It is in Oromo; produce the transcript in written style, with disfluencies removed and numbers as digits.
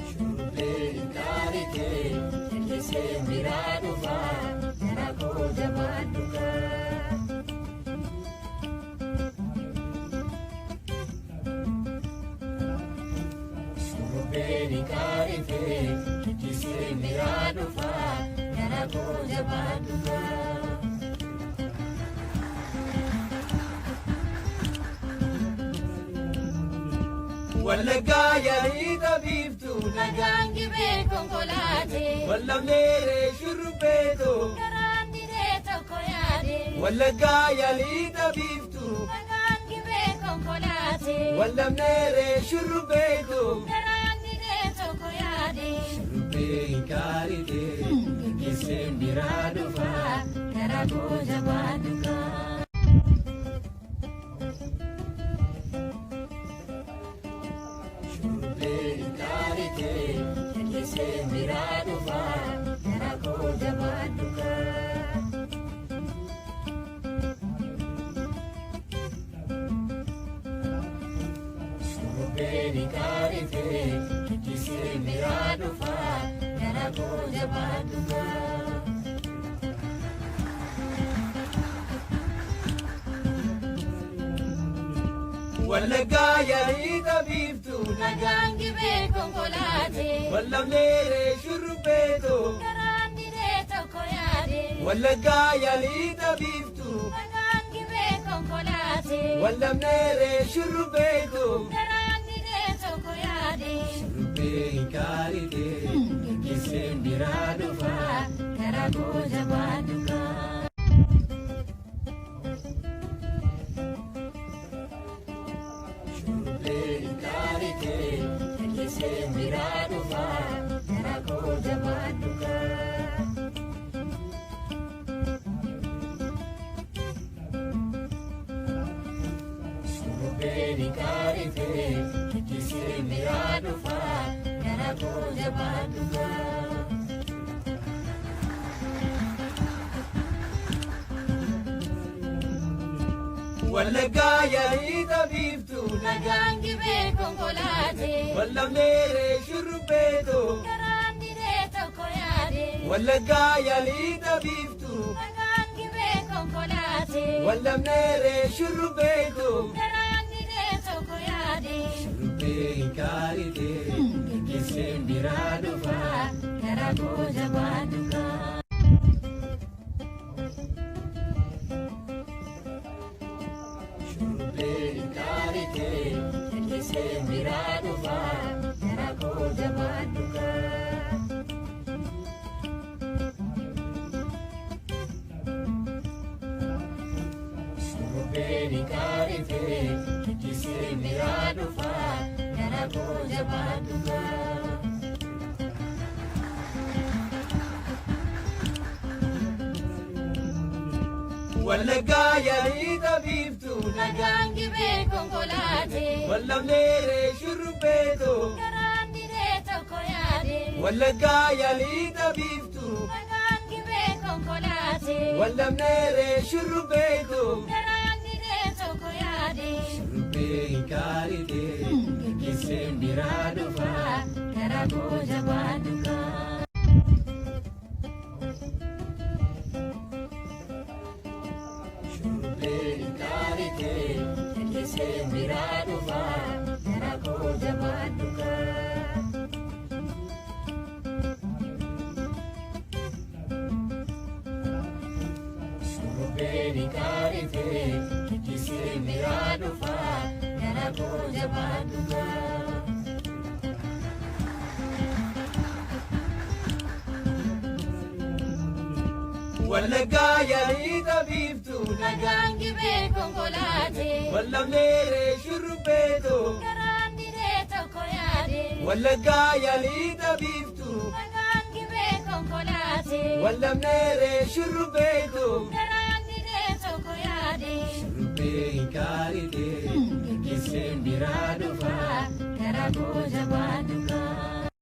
Shubbeen kaaritee jallisee biraa dhufaa gara koo jabaadhu kaa. Shubbeen kaaritee jallisee biraa dhufaa gara koo jabaadhu kaa. Wallaggaa yaalii biiftuu Nagaan gibee konkolaatee Wallamneeree shurrubbeetoo karaan diree tokko yaade. Wallaggaa yaalii biiftuu Nagaan gibee konkolaatee Wallamneeree shurrubbeetoo karaan diree tokko yaade. Shurrubbeen kaaritee jalliseen biraa dhufaa Gara koo jabaadhu kaa. Shurrubbeen kaaritee Jalliseen biraa dhufaa gara koo jabaadhu kaa. Shurrubbeen kaaritee jalliseen biraa dhufaa Gara koo jabaadhu kaa. Wallaggaa yaalii biiftuu Nagaan gibee konkolaatee Wallamneeree shurrubbeetoo karaan diree tokko yaade. Wallaggaa yaalii biiftuu Nagaan gibee konkolaatee Wallamneeree shurrubbeetoo karaan diree tokko yaade. Shurrubbeen kaaritee jalliseen biraa dhufaa Gara koo jabaadhu kaa. Shurrubbeen kaaritee Jalliseen biraa dhufaa gara koo jabaadhu kaa. Shurrubbeen kaaritee jalliseen biraa dhufaa Gara koo jabaadhu kaa. Wallaggaa yaalii biiftuu Nagaan gibee konkolaatee Wallamneeree shurrubbeetoo karaan diree tokko yaade. Wallaggaa yaalii biiftuu Nagaan gibee konkolaatee Wallamneeree shurrubbeetoo karaan diree tokko yaade. Shurrubbeen kaaritee jalliseen biraa dhufaa Gara koo jabaadhu kaa. Shurrubbeen kaaritee Jalliseen biraa dhufaa gara koo jabaadhu kaa. Shurrubbeen kaaritee jalliseen biraa dhufaa Gara koo jabaadhu kaa. Wallaggaa yaalii biiftuu Nagaan gibee konkolaatee Wallamneeree shurrubbeetoo karaan diree tokko yaade. Wallaggaa yaalii biiftuu Nagaan gibee konkolaatee Wallamneeree shurrubbeetoo karaan diree tokko yaade. Shurrubbeen kaaritee jalliseen biraa dhufaa Gara koo jabaadhu kaa. Shurrubbeen kaaritee Jalliseen biraa dhufaa gara koo jabaadhu kaa. Shurrubbeen kaaritee jalliseen biraa dhufaa Gara koo jabaadhu kaa. Wallaggaa yaalii biiftuu Nagaan gibee konkolaatee Wallamneeree shurrubbeetoo karaan diree tokko yaade. Wallaggaa yaalii biiftuu Nagaan gibee konkolaatee Wallamneeree shurrubbeetoo karaan diree tokko yaade. Shurrubbeen kaaritee jalliseen biraa dhufaa Gara koo jabaadhu kaa.